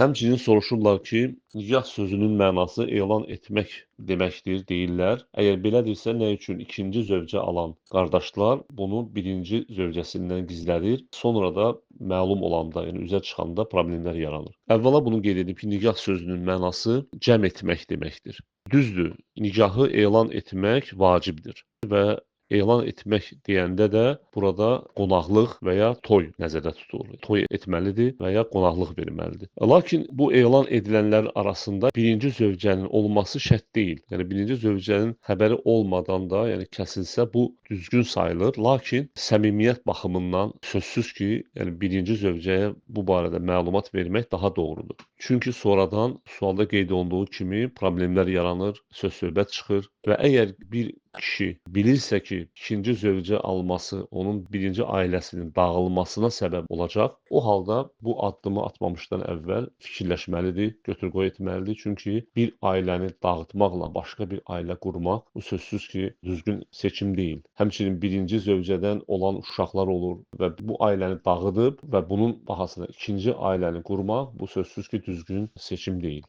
Həmçinin soruşurlar ki, nigah sözünün mənası elan etmək deməkdir, deyirlər. Əgər belədirsə, nə üçün ikinci zövcə alan qardaşlar bunu birinci zövcəsindən gizlədir, sonra da məlum olanda, yəni üzə çıxanda problemlər yaranır. Əvvəla bunu qeyd edib ki, nigah sözünün mənası cəm etmək deməkdir. Düzdür, nigahı elan etmək vacibdir və elan etmək deyəndə də burada qonaqlıq və ya toy nəzərdə tutulur. Toy etməlidir və ya qonaqlıq verməlidir. Lakin bu elan edilənlərin arasında birinci zövcənin olması şərt deyil. Yəni birinci zövcənin xəbəri olmadan da, yəni kəsilsə bu düzgün sayılır. Lakin səmimiyyət baxımından sözsüz ki, yəni birinci zövcəyə bu barədə məlumat vermək daha doğrudur. Çünki sonradan sualda qeyd olunduğu kimi problemlər yaranır, söz-söhbət çıxır və əgər bir kişi bilirsə ki, ikinci zövcə alması onun birinci ailəsinin dağılmasına səbəb olacaq, o halda bu addımı atmamışdan əvvəl fikirləşməlidir, götür-qoy etməlidir. Çünki bir ailəni dağıtmaqla başqa bir ailə qurmaq bu sözsüz ki, düzgün seçim deyil. Həmçinin birinci zövcədən olan uşaqlar olur və bu ailəni dağıdıb və bunun bahasına ikinci ailəni qurmaq bu sözsüz ki, düzgün seçim deyil.